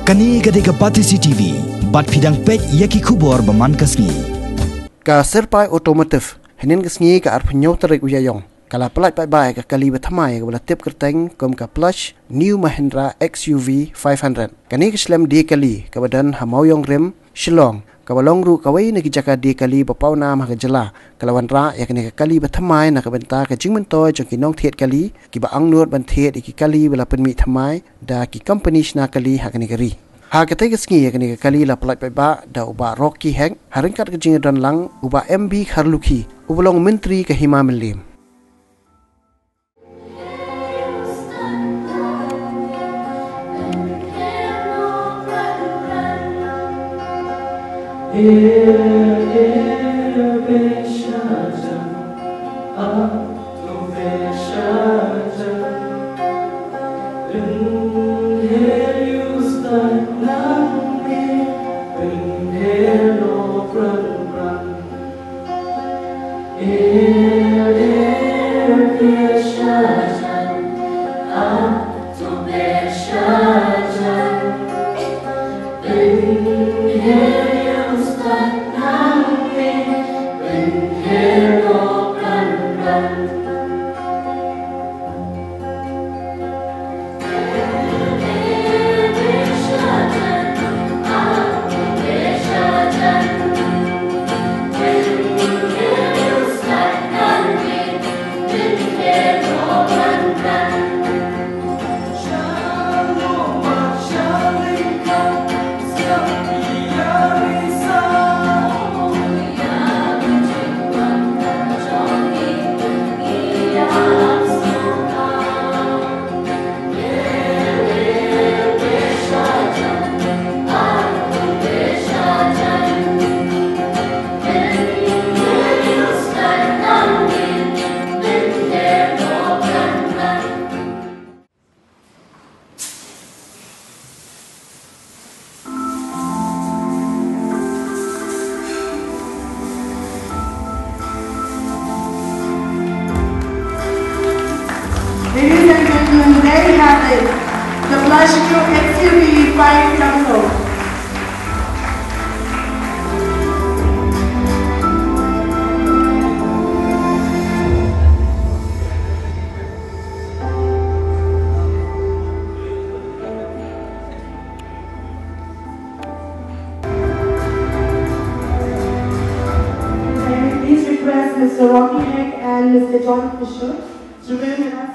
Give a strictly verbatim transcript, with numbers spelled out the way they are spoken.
Kane ka dei ka Batesi T V, bad phi dang peit ïa ki khubor ba man ka sngi. Ka Serpai Automotive, hynnin ka sngi ka arphew hynñiew tarik u Ïaïong, ka la pyllait paidbah ïa ka kali ba thymmai kaba la tip kyrteng kum ka Plush New Mahindra X U V five hundred. Kane ka shlem die kali kaba don ha Mawïong Rim, Shillong, kaba long ruh kawei na ki jaka die kali ba pawnam ha ka jylla, ka la wanrah ïa kane ka kali ba thymmai na ka bynta ka jingmyntoi jong ki nongthied kali, kiba angnud ban thied ïa ki kali ba la pynmih thymmai da ki kompani shna kali ha kane ka ri. Ha katei ka sngi ïa kane ka kali la pyllait paidbah da u Bah Rocky Hek, ha ryngkat ka jingïadon lang u Bah M B Kharlukhi, uba long u Myntri ka Hima Mylliem. Ladies and gentlemen, there you have it. The Palacio X U V five Council. May we please request Mister Rocky Hek and Mister John Fisher to remain with us.